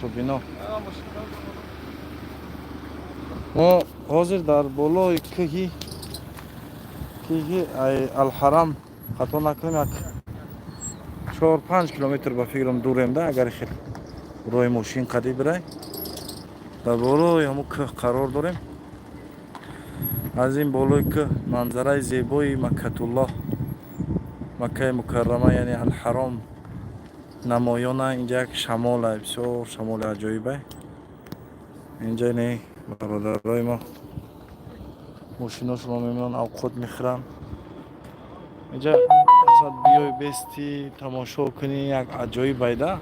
Тамошобино, мо ҳозир дар болои кӯҳи Алҳарам, хато накунем, як 4-5 километр ба фикрам дурем да, агар хел роҳи мошин қадӣ бирай. Дар болои ҳамун кӯҳ қарор дорем. Аз ин болои кӯҳ манзараи зебои Маккатуллоҳ, Маккаи Мукаррама, яъне Алҳаром намоёна. Инҷа як шамола, бисёр шамоли аҷоиба. Инҷа не, бародарои мо мошиношонро мемонанд, авқот мехӯранд. Инҷа биёй, бести, тамошо кунӣ, як аҷоиб байда,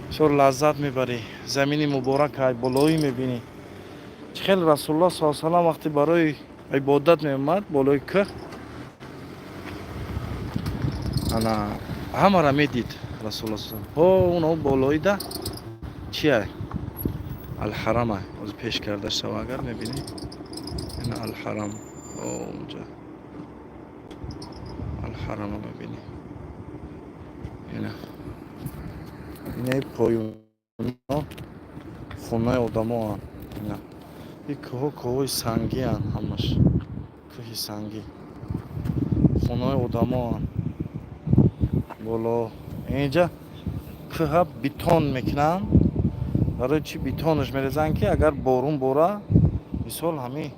бисёр лаззат мебарӣ. Замини муборак болоӣ мебинӣ. Чӣ хел Расулуллоҳ с салам вақте барои ибодат меомад болои кӯҳ, ана ҳамара медид Расулуллоҳ. Ҳо, уно болоида чия? Алҳарама. Оз пеш карда шава, агар мебинӣ, ина Алҳарам, унҷа Алҳарама мебинӣ. Ина, инаи поёно хонаи одамоанд. Ина и кӯҳҳо кӯҳҳои сангианд, ҳамаш кӯҳи сангӣ, хонаи одамоанд боло. Инҷа кӯҳа бетон мекунанд. Барои чӣ бетонаш мерезанд? Ки агар борун бора, мисол, ҳамин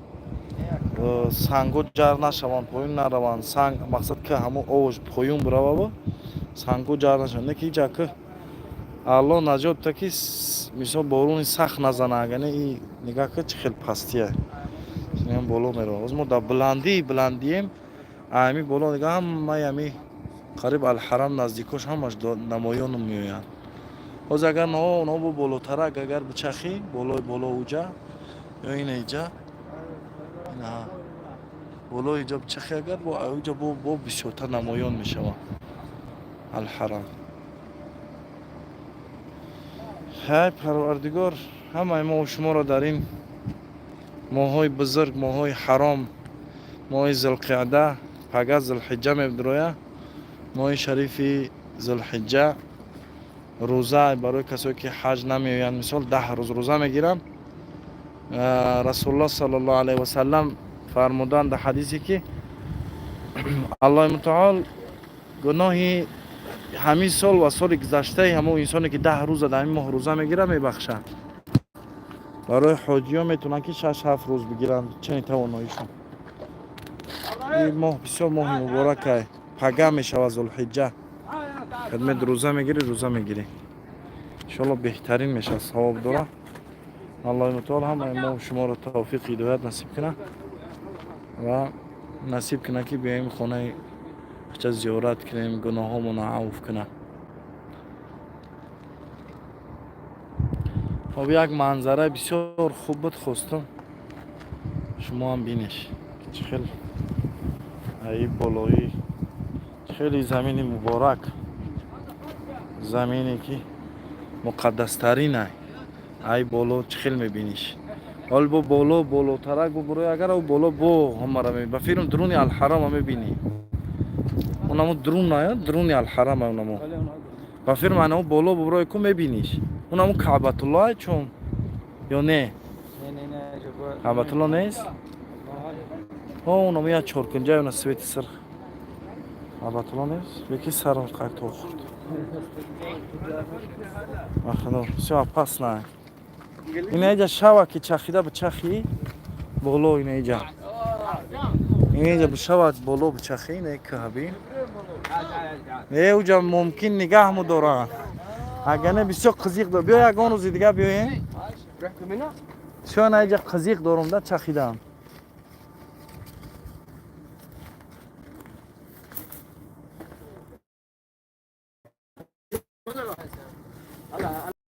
сангҳо ҷар нашаванд, поён нараванд. Санг, мақсад, ки ҳамон овош поён бирававу сангҳо ҷар нашаванд. Не ки иҷа кӯҳ Алло наҷот бита, ки мисол боруни сахт назана. Агане и нигаҳ ка, чӣ хел пастия боло мерава. Оз мо дар буландии буландием. Ами боло нигаҳ, ҳамаи ами қариб Алҳарам наздикош ҳамаш намоён меоянд. Ҳозир агар оно бо болотарак агар бичахӣ, болои боло уҷа ё ина иҷа, ина болои иҷа бичахӣ, агар бо уҷа бо бисёртар намоён мешавад Алҳарам. Ҳай, Парвардигор, ҳамаи мо шуморо дар ин моҳҳои бузург, моҳҳои ҳаром, моҳи Зулқиъда, пага Зулҳиҷҷа медуроя, моҳи шарифи Зулҳиҷҷа, рӯза барои касое ки ҳаҷ намеоянд, мисол, 10 рӯз рӯза мегиранд. Расулуллоҳ саллаллоҳу алайҳи васалам фармуданд дар ҳадисе, ки Аллоҳи мутаол гуноҳи ҳамин сол ва соли гузаштаи ҳамон инсоне ки 10 рӯза дар ҳамин моҳ рӯза мегирад, мебахшад. Барои ҳоҷиён метавонанд, ки 6-7 рӯз бигиранд, чани тавоноишон. Ин моҳ бисёр моҳи муборакай. Пага мешавад Зулҳиҷҷа. Хидмат, рӯза мегирӣ, рӯза мегирӣ, иншоалло беҳтарин мешавад, савоб дорад. Аллоҳи мутаол ҳамаи мо шуморо тавфиқ, ҳидоят насиб кунад ва насиб кунад, ки биёем хонаи ча зиёрат кунем, гуноҳҳомонро авф кунад. Хоб, як манзараи бисёр хуб буд, хостум шумоам бинеш, чӣ хел аи болоӣ, хеле замини муборак, замине ки муқаддастарин, ай боло чӣ хел мебиниш. Ҳол бо боло болотарак бубурӯй, агар ав боло бо ҳамара ба фирм дуруни Алҳарама мебинӣ. Унамо друн ная, друни Алҳарама, унамо ба фирм анамо боло бубурӯй ку, мебиниш. Унамо Каъбатулло чун ё не, Каъбатулло нест. О, унамо як чоркунҷа, уна свети сирх Каъбатулло нест, яки сарам қак то хӯрд. Махно всё опасно. Ина иҷа шава ки чахида бичахӣ боло, ина иҷа, ина иҷа бишавад боло бичахӣ, ина каҳби не, уҷа мумкин нигаҳ доранд. Агар не, бисёр қизиқ дор. Биё, ягон рӯзи дигар биёем. Бисёр ина иҷа қизиқ дорум да чахидан.